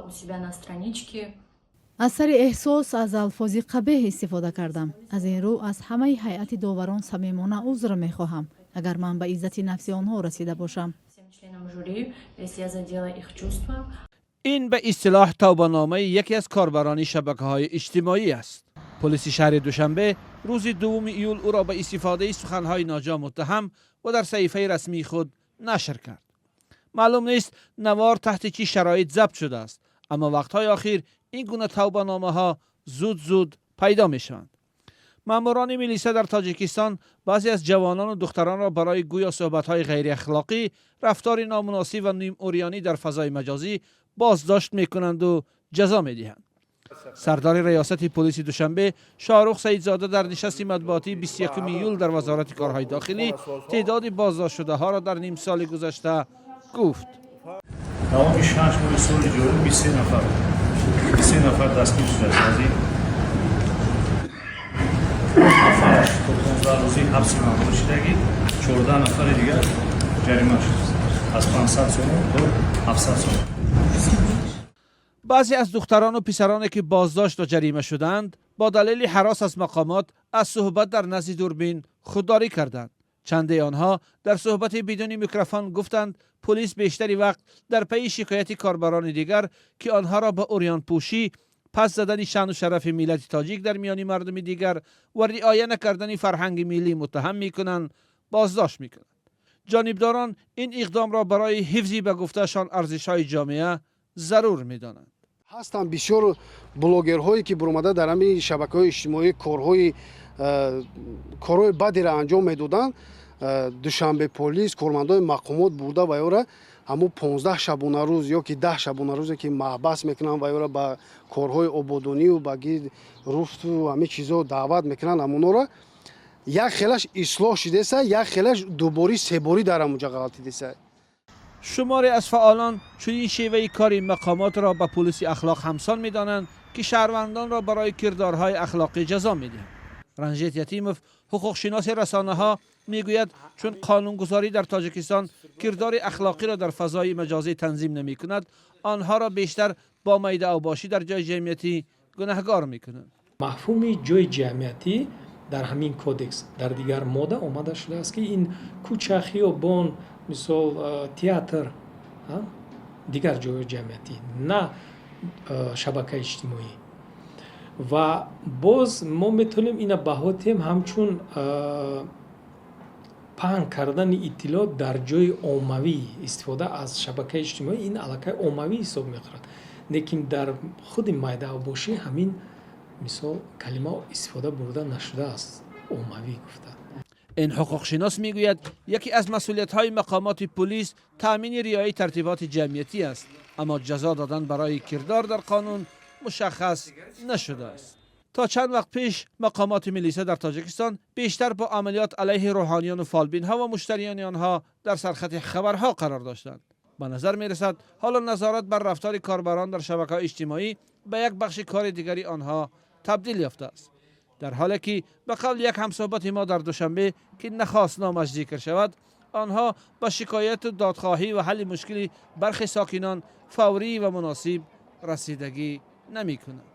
У себя на страничке. Аз сари эҳсос аз алфози қабеҳ истифода кардам. Аз ин рӯ аз ҳамаи ҳайати доварон самимона узр мехоҳам, агар ман ба иззати нафси онҳо расида бошам. Всем членам жюри, если я задела их чувства. Ин ба истилоҳ тавбаномаи яке аз корбарони шабакаҳои иҷтимоӣ аст. Полиси шаҳри Душанбе рӯзи 2 июл ӯро ба истифодаи суханҳои ноҷо муттаҳам ва дар саҳифаи расмии худ нашр кард. Маълум нест, навор таҳти чӣ шароит забт шудааст, аммо вақтҳои охир ин гуна тавбаномаҳо зуд зуд пайдо мешаванд. Маъмурони милиса дар Тоҷикистон баъзе аз ҷавонону духтаронро барои гӯё суҳбатҳои ғайриахлоқӣ, рафтори номуносиб ва нимурёнӣ дар фазои маҷозӣ боздошт мекунанду ҷазо медиҳанд. Сардори раёсати полиси Душанбе Шоҳрух Саидзода дар нишасти матбуотии 21 июл дар Вазорати корҳои дохилӣ теъдоди боздоштшудаҳоро дар нимсоли гузашта гуфт. Давоми 6 моҳи соли ҷорӣ 23 нафар, 23 нафар дастгир шудааст. Аз ин нафараш то 15 рӯзӣ ҳабси маъмурӣ шудагӣ, 14 нафари дигар ҷарима шуд, аз 500 сомон то 700 сомон. Баъзе аз духтарону писароне, ки боздошт ва ҷарима шуданд, бо далели ҳарос аз мақомот аз суҳбат дар назди дурбин худдорӣ карданд. Чанде онҳо дар суҳбати бидуни микрофон гуфтанд, полис бештари вақт дар пайи шикояти корбарони дигар, ки онҳоро ба урёнпӯшӣ, пас задани шаъну шарафи миллати тоҷик дар миёни мардуми дигар ва риоя накардани фарҳанги миллӣ муттаҳам мекунанд, боздошт мекунанд. Ҷонибдорон ин иқдомро барои ҳифзи, ба гуфтаашон, арзишҳои ҷомеа зарур медонанд. Ҳастанд бисёр блогерҳое, ки буромада дар ҳамин шабакаҳои иҷтимоӣ корҳои бадеро анҷом медоданд. Душанбе полис, кормандони мақомот бурда ва ёра ҳамун 15 шабонарӯз ё ки 10 шабонарӯзе, ки маҳбас мекунанд, ва ёра ба корҳои ободонию ба руфту ҳамин чизо даъват мекунанд. Ҳамонора як хелаш ислоҳ шудеса, як хелаш дуборӣ, себорӣ дар ҳамунҷа ғалтидеса. Шуморе аз фаъолон чунин шеваи кори мақомотро ба полиси ахлоқ ҳамсон медонанд, ки шаҳрвандонро барои кирдорҳои ахлоқӣ ҷазо медиҳанд. Ранжит Ятимов, ҳуқуқшиноси расонаҳо, мегӯяд, чун қонунгузорӣ дар Тоҷикистон кирдори ахлоқиро дар фазои маҷозӣ танзим намекунад, онҳоро бештар бо майдаавбошӣ дар ҷои ҷамъиятӣ гунаҳгор мекунанд. Мафҳуми ҷои ҷамъиятӣ дар ҳамин кодекс дар дигар модда омада шудааст, ки ин кӯча, хиёбон, мисол, театр, дигар ҷойҳои ҷамъиятӣ, на шабакаи иҷтимоӣ. Ва боз мо метавонем ина баҳо диҳем ҳамчун паҳн кардани иттилоот дар ҷои оммавӣ. Истифода аз шабакаи иҷтимоӣ ин аллакай оммавӣ ҳисоб мехӯрад, лекин дар худи майдаавбошӣ ҳамин, мисол, калима истифода бурда нашудааст, оммавӣ гуфта. Ин ҳуқуқшинос мегӯяд, яке аз масъулиятҳои мақомоти полис таъмини риояи тартиботи ҷамъиятӣ аст, аммо ҷазо додан барои кирдор дар қонун мушаххас нашудааст. То чанд вақт пеш мақомоти милиса дар Тоҷикистон бештар бо амалиёт алайҳи рӯҳониёну фолбинҳо ва муштариёни онҳо дар сархати хабарҳо қарор доштанд. Ба назар мерасад, ҳоло назорат бар рафтори корбарон дар шабакаҳои иҷтимоӣ ба як бахши кори дигари онҳо табдил ёфтааст, дар ҳоле ки, ба қавли як ҳамсӯҳбати мо дар Душанбе, ки нахост номаш зикр шавад, онҳо ба шикояту додхоҳӣ ва ҳалли мушкили бархе сокинон фаврӣ ва муносиб расидагӣ намекунанд.